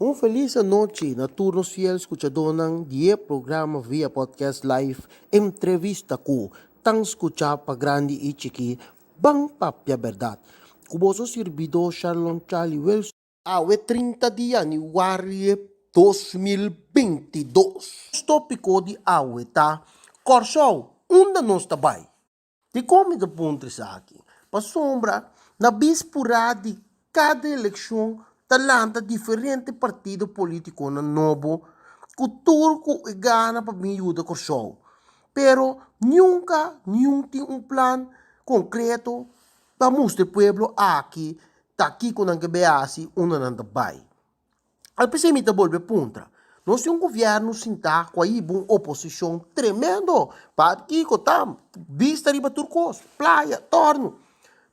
Un felis anochi na tur nos fiel skuchadónan di e programa via podcast live Entrevista ku tan skuchá pa grandi i chikí Ban Papia Bèrdat ku boso sirbidó Sharlon Charlie Wilson. Awe 30 di yanüari 2022. Nos tópiko di awe ta, Kòrsou, unda nos ta bai? Dikon mi ta puntra esaki? Pasobra na bispurá di kada elekshon ta lanta diferente partido politikonan nobo ku tur ku e gana pa bin yuda Kòrsou. Pero nunka niun tin un plan konkreto pa mustra e pueblo aki ta kiko nan ke bai hasi unda nan ta bai. Al p'esei mi ta bolbe puntra, nos tin un gobièrnu sintá ku a hiba un oposishon tremendo pa kiko ta bista riba tur kos, playa, tòrnu.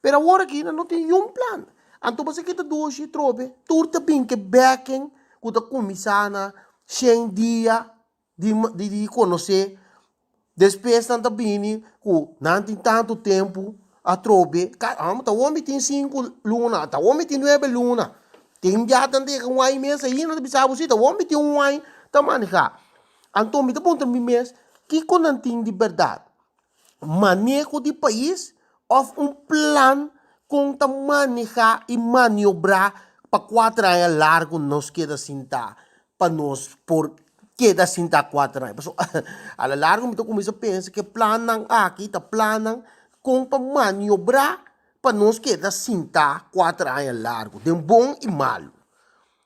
Pero awor aki nan no tin niun plan. Anto bo sa ke ta dushi trobe? Tur ta bin ke bèken ku ta kuminsá na shen dia di di konosé. Despues nan ta bini ku nan tin tantu tempu atrobe. Ta awor mi tin sinku luna, ta awor mi tin nuebe luna. Tin bia ta yega un aña mes ainda ta bisa bo si ta awor mi tin un aña ta manehá. Anto mi ta puntra mi mes kiko nan tin di bèrdat? Maneho di pais òf un plan kon ta manehá i maniobrá pa kuater aña largu nos keda sintá pa nos por keda sinta kuater aña. Pasobra a la larga mi ta kuminsá pensa ku e plannan aki ta plannan kon pa maniobrá pa nos keda sinta kuater aña largu den bon i malu.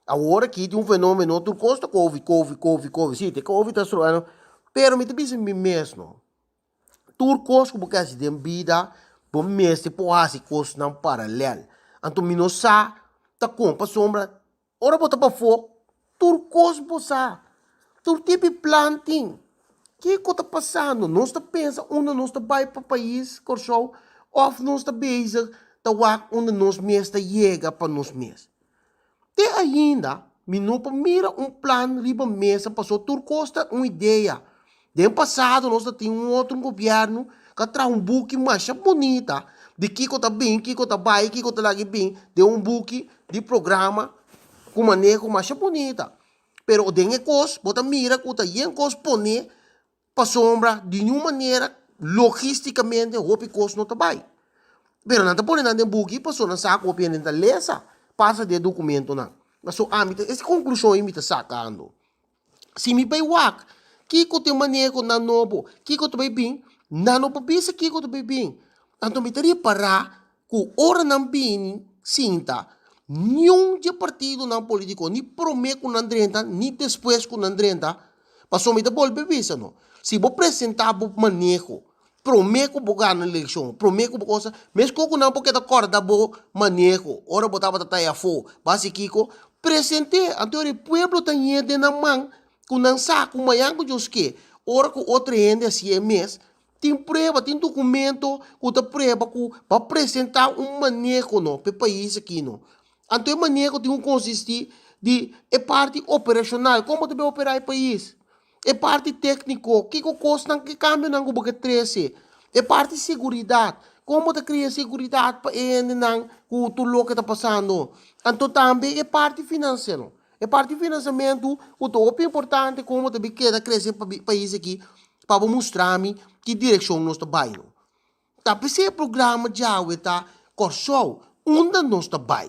Awor aki tin un fenomeno tur kos ta kovi, kovi, kovi, kovi, si te kovi ta stroba pero mi ta bisa mi mes no tur kos ku bo ke hasi den bida bo mester por hasi kosnan paralel. Anto mi no sa ta kon pasobra Ora bo ta pafó, tur kos bo sa. Tur tipi plan tin. Kiko ta pasando? Nos ta pensa unda nos ta bai pa pais Kòrsou òf nos ta bezig ta wak unda nos mes ta yega pa nos mes? Te ainda mi no por mira un plan riba mesa pasobra tur kos ta un idea. Den pasado nos ta tin un otro gobierno ku a traha un buki masha bunita di kiko ta bin, kiko ta bai, kiko ta laga bin den un buki di programa ku maneho masha bunita. Pero den e kos bo ta mira ku ta yen kos pone pasobra di niun manera logisticamente hopi kos no ta bai. Pero nan ta pone nan den buki pasobra nan sa ku hopi hende ta lesa pasa di e dokumentonan. Pasobra ami ta es konklushon ei mi ta sakando. Si mi bai wak kiko ta e maneho nan nobo, kiko ta bai bin, nan no por bisa kiko ta bai bin. Anto mi ta ripará ku ora nan bini sinta, niun di e partidonan polítiko, ni promé ku nan drenta, ni despues ku nan drenta, pasobra mi ta bolbe bisa no, si bo presentá bo maneho Promé ku bo gana elekshon, promé ku bo kosa, meskos ku nan por keda kòrda bo maneho ora bo tabata ta afó, bo hasi kiko? Present'é! Anto ora e pueblo ta ñe den nan man ku nan sa ku mañan ku Dios ke, ora ku otro hende hasié mes, tin prueba, tin dokumento ku ta prueba ku bo a presentá un maneho no pa e pais aki no. Anto e maneho tin ku konsistí di e parti operashonal, kon bo ta bai operá e pais? E parti tékniko, kiko kosnan, ki kambionan ku bo ke trese. E parti seguridat, kon bo ta kria seguridat pa e hendenan ku tur loke ta pasando. Anto tambe e parti finansiero, e parti finansiamentu ku ta hopi importante kon bo ta bin keda krese e pais aki pa bo mustra mi ki direkshon nos ta bai no. Ta p'esei e programa djawe ta Kòrsou, unda nos ta bai?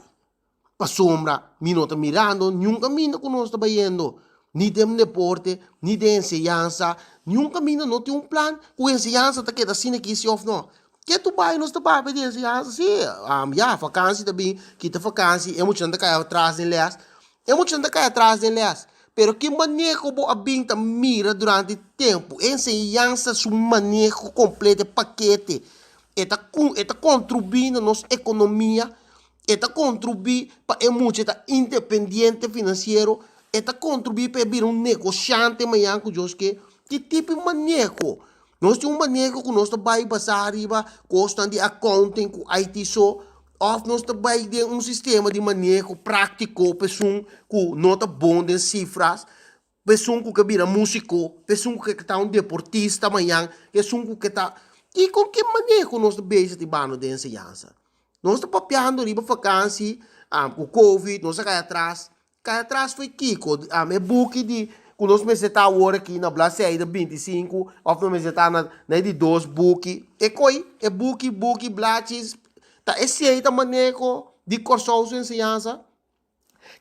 Pasobra mi no ta mirando niun kaminda ku nos ta bayendo, ni den deporte, ni den enseñansa, niun kaminda no tin un plan ku enseñansa ta keda asina aki si òf no. Ke tu bai nos ta papia di enseñansa? Si, ya, fakansi ta bin, kita fakansi, e muchanan ta kai atras den lès, e muchanan ta kai atras den lès. Pero ki maneho bo a bin ta mira durante tempu? E enseñansa su maneho kompleto, e pakete, e ta e ta kontribuí na nos ekonomia? E ta kontribuí pa e mucha ta independiente finansiero, e ta kontribuí pa e bira un negoshante mañan ku Dios ke. Ki tipo di maneho? Nos tin un maneho ku nos ta bai basá riba kosnan di accounting ku IT so, òf nos ta bai den un sistema di maneho práktiko pa esun ku no ta bon den sifras, pa esun ku ke bira músiko, pa esun ku ke ta un deportista mañan, pa esun ku ke ta. Kiko ki maneho nos ta bezig ta bano den enseñansa? Nos ta papiando riba vakansi ku covid, nos a kai atras. Kai atras fo'i kiko? E buki di ku nos mester ta awor aki na bladzijde 25 òf nos mester ta na na e di dos buki. E koi, e buki, buki, blachis, ta esei ta maneho di Kòrsou su enseñansa?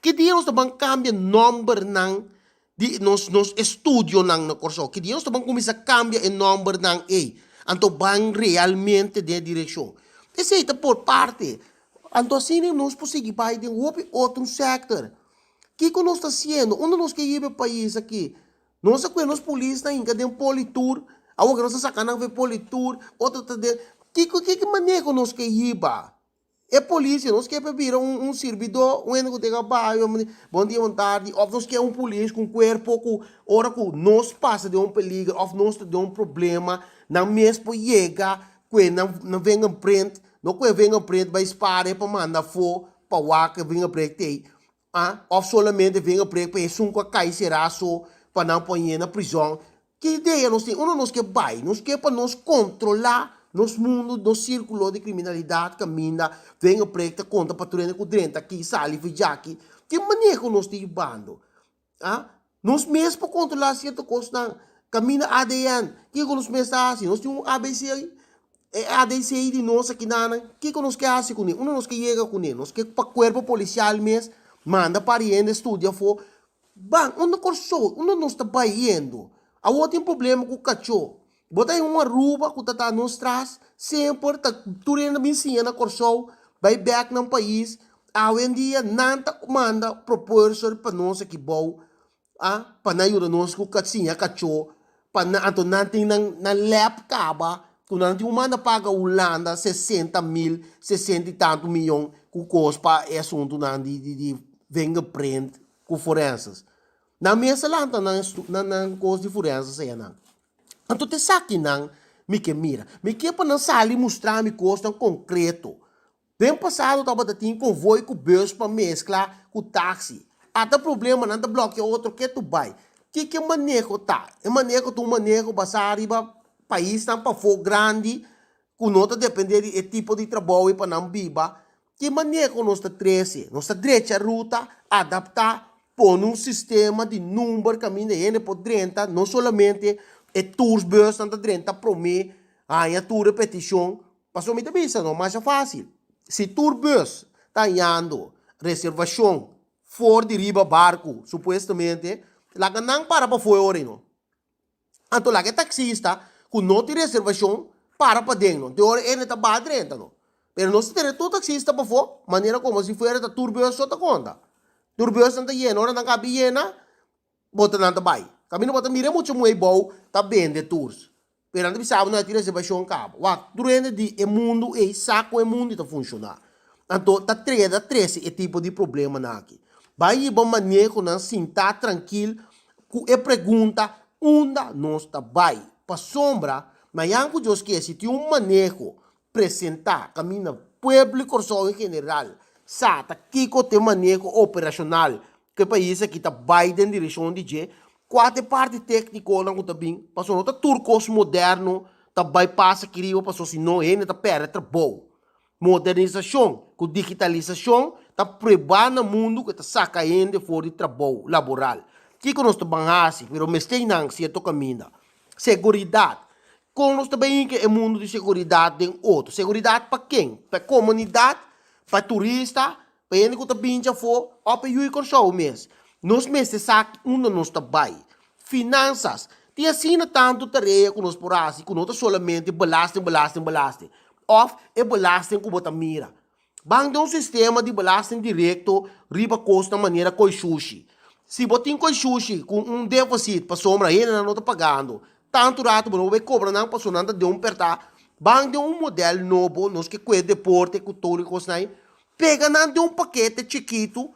Ki dia nos ta ban kambia nòmbernan di nos nos estudionan na Kòrsou? Ki dia nos ta ban kuminsá kambia e nòmbernan ei? Anto ban realmente den e direkshon. Esei ta por parte. Anto asina nos por sigui bai den hopi otro sèktor. Kiko nos ta hasiendo? Unda nos ke hiba e pais aki? Nos a kue nos polisnan hinka den politur, awor ke nos a saka nan for e politur, otro ta den. Kiko ki maneho nos ke hiba? E polis, nos ke pa bira un un sirbidó, un hende ku ta bayo, bon dia, bon tardi, òf nos ke un polis ku un kuerpo ku ora ku nos pasa den un peliger òf nos ta den un problema, nan mes por yega ku e nan nan vingerprint, no ku e vingerprint bai spara e pa manda afó pa wak e vingerprint ei, ah, òf solamente vingerprint pa esun ku a kai será so pa nan pone na prizòn. Ki idea nos tin? Unda nos ke bai? Nos ke pa nos kontrolá nos mundu, nos sírkulo di kriminalidat kaminda vingerprint ta konta pa tur hende ku drenta aki, sali for djaki. Ki maneho nos ta hibando? Ah, nos mes por kontrolá sierto kosnan. Kaminda ADN, kiko nos mes ta hasi? Nos tin un ABC, e ADC di nos akinanan, kiko nos ke hasi kuné? Unda nos ke yega kuné? Nos ke pa kuerpo polisial mes manda par di hende studia afó? Ban, unda Kòrsou, unda nos ta bayendo? Awor tin problema ku kachó. Bo ta un Aruba ku ta ta nos tras, semper ta tur hende bin siña na Kòrsou, bai bèk nan pais. Awendia nan ta manda proposal pa nos aki bou, a, pa nan yuda nos ku siña kachó, pa nan, anto nan tin nan nan lab kaba, ku nan tin ku manda paga Hulanda 60 mil, sesenta i tantu miyon ku kos pa e asuntunan di di di fingerprint ku forenses. Nan mes a lanta nan nan nan kos di forenses enan. Anto ta esakinan mi ke mira. Mi ke pa nan sali mustra mi kosnan konkreto. Den pasado tabata tin konvoi ku bus pa meskla ku taksi. Ata problema nan ta blòkia otro ketu bai. Kiko e maneho ta? E maneho ta un maneho basá riba paisnan pafó grandi ku no ta dependé di e tipo di trabou ei pa nan biba. Ki maneho nos ta trese? Nos ta drecha ruta, adaptá, pone un sistema di number kaminda hende por drenta, no solamente e toursbusnan ta drenta promé, haña tur e petishon. Pasobra mi ta bisa no masha fásil. Si tur bus ta hañando reservashon for di riba barku supuestamente, laga nan para pafó e ora ei no. Anto laga e taksista ku no tin reservashon para paden no. Te ora ene ta baha drenta no. Pero nos ta tene tur taksista pafó manera komo si fuera ta tur bus so ta konta. Tur busnan ta yena. Ora nan kabi yena, bo ta nan ta bai. Kaminda bo ta mira e mucha muhé bou ta bende tours. Pero nan ta bisa bo no a tin reservashon kaba. Wak, tur hende di e mundu ei sa kon e mundu ta funshoná. Anto ta treda trese e tipo di problemanan aki. Bai hiba manehonan sintá trankil ku e pregunta unda nos ta bai. Pasobra mañan ku Dios ke si tin un maneho presentá kaminda pueblo di Kòrsou en general sa ta kiko ta e maneho operashonal ku e pais aki ta bai den direkshon di dje, kua ta e parti téknikonan ku ta bin, pasobra no ta tur kos moderno ta bai pasa aki riba pasobra si no hende ta pèrdè trabou. Modernisashon ku digitalisashon ta pruebá na mundu ku e ta saka hende for di trabou laboral. Kiko nos ta ban hasi? Pero mester nan sierto kaminda. Seguridat. Kon nos ta bai hinka e mundu di seguridat den otro? Seguridat pa ken? Pa e komunidat? Pa e turista? Pa hende ku ta binchi afó? Òf pa e yu di Kòrsou mes? Nos mester sa unda nos ta bai. Finansas. Tin asina tantu tarea ku nos por hasi ku no ta solamente belasting, belasting, belasting. Òf e belasting ku bo ta mira. Ban den un sistema di belasting direkto riba kosnan manera koi shushi. Si bo tin koi shushi ku un deficit pasobra hendenan no ta pagando, tantu rato bo no por bai kobra nan pasobra nan ta den un pertá. Ban den un modèl nobo, nos ke kue deporte ku tur e kosnan ei, pega nan den un pakete chikitu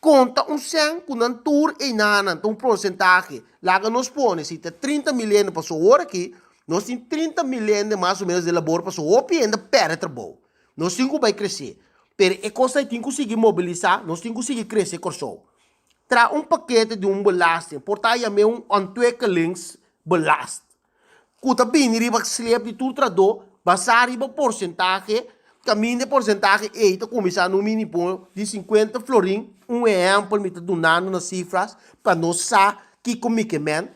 Konta un sèn ku nan tur einanan ta un porsentahe. Laga nos pone si ta 30 mil hende paso awor aki nos tin 30 mil hende mas o menos den labor paso hopi hende a pèrdè trabou. Nos tin ku bai kresé. Pero e kos ei tin ku sigui mobilisá, nos tin ku sigui krese Kòrsou. Traha un pakete di un belasting, por ta yam'é un ontwikkelingsbelast, ku ta bini riba slep di tur trahadó basá riba porsentahe. Kaminda e porsentahe ei ta kuminsá na un mínimo di 50 florin, un ehèmpel mi ta dunando na sifras pa nos sa kiko mi ke men,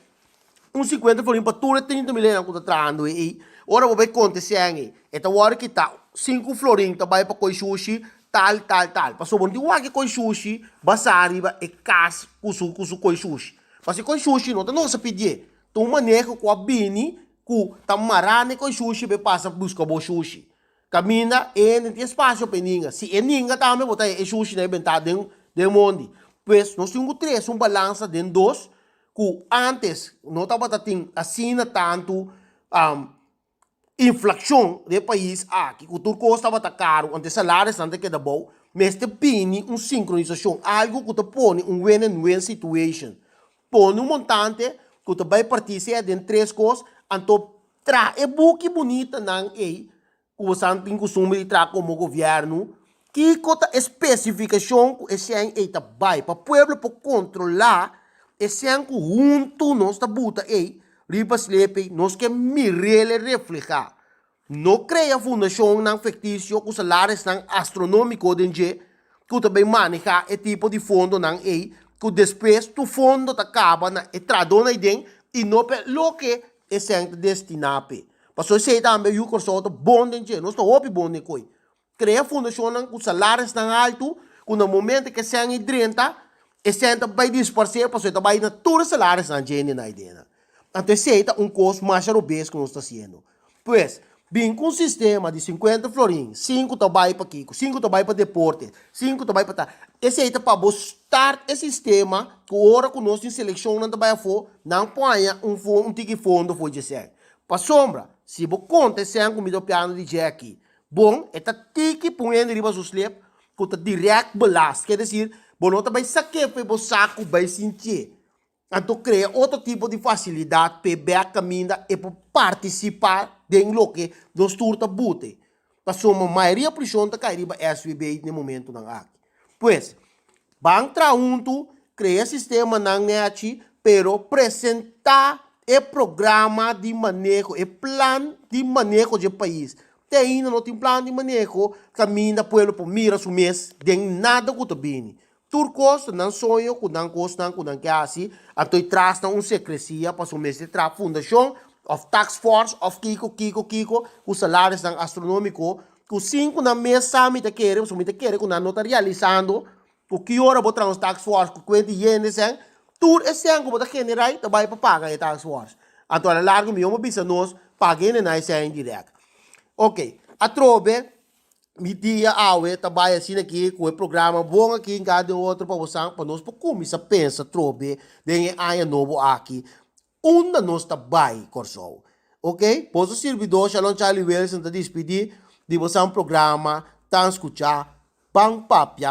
un 50 florin pa tur e 30 mil hende ku ta trahando ei. Ora bo bai konta e sèn ei, e ta wòrdu kitá, 5 florin ta bai pa koi shushi, tal, tal, tal. Pasobra bo no tin wak e koi shushi basá riba e kas ku su ku su koi shushi. Pasobra e koi shushi no ta nos a pidié, ta un maneho ku a bini ku ta mará na e koi shushi pa e pasa buska bo shushi. Kaminda e hende tin espasio pa e ninga. Si e ninga tambe bo ta e shushi na e bentá den den mondi. Pues nos tin ku trese un balansa den dos ku antes no tabata tin asina tantu inflashon den e pais aki ku tur kos tabata karu anto e salarisnan ta keda bou. Mester bini un sinkronisashon, algu ku ta pone un win and win situation. Pone un montante ku ta bai partí sea den tres kos anto Traha e buki bunitanan ei ku bosan tin kustumber di traha komo gobièrnu. Kiko ta e spesifikashon ku e sèn ei ta bai pa pueblo por kontrolá e sèn ku huntu nos ta buta ei riba slep ei? Nos ke mir'el e reflehá. No krea fundashonnan fiktisio ku salarisnan astronómiko den dje ku ta bai manehá e tipo di fondonan ei ku despues tur fondo ta kaba na e trahadónan ei den i no pa e loke e sèn ta destiná p'e. Pasobra esei tambe yu Kòrsou ta bon den dje. Nos ta hopi bon den koi. Krea fundashonnan ku salarisnan haltu ku na momento ku e sèn ei drenta e sèn ta bai disparsé pasobra e ta bai na tur e salarisnan dje hende nan ei den. Anto esei ta un kos masha robes ku nos ta hasiendo. Pues, bin ku un sistema di 50 florin, sinku ta bai pa kiko, sinku ta bai pa deporte, sinku ta bai pa tal. Esei ta pa bo start e sistema ku ora ku nos tin selekshonnan ta bai afó, nan por haña un un tiki fondo for dje sèn. Pasobra, si bo konta e sèn ku mi ta piando di dje aki, bon, e ta tiki pun hende riba su slep ku ta dirèkt belast. Ke desir, bo no ta bai sak'é for e bo saku bai sintié. Anto krea otro tipo di fasilidat p'e bek kaminda e por partisipá den loke nos tur ta bute. Pasobra mayoria prishon ta kai riba SVB den momentunan aki. Pues, ban traha huntu, krea sistemanan nechi, pero presentá e programa di maneho, e plan di maneho dje pais. Te ainda no tin plan di maneho kaminda pueblo por mira su mes den nada ku ta bini. Tur kos ta nan soño ku nan kosnan ku nan ke hasi, anto e tras nan un sekresia pasobra mester traha fundashon òf task force òf kiko kiko kiko ku salarisnan astronomiko ku sin ku nan mes sa mi ta kere pasobra mi ta kere ku nan no ta realisando ku ki ora bo traha un task force ku kuenta hende esei tur e sèn ku bo ta generá ta bai pa paga e task force anto a la largo mihó bo bisa nos paga hende nan e sèn dirèk ok atrobe. Mi dia awe ta bai asina aki ku e programa bon aki nka den otro pa bosan pa nos por kuminsá pensa trobe den e aña nobo aki unda nos ta bai Kòrsou. Ok, boso sirbidó Shalom Charlie Wilson ta dispidí di bosan programa Tan Skuchá Ban Papia.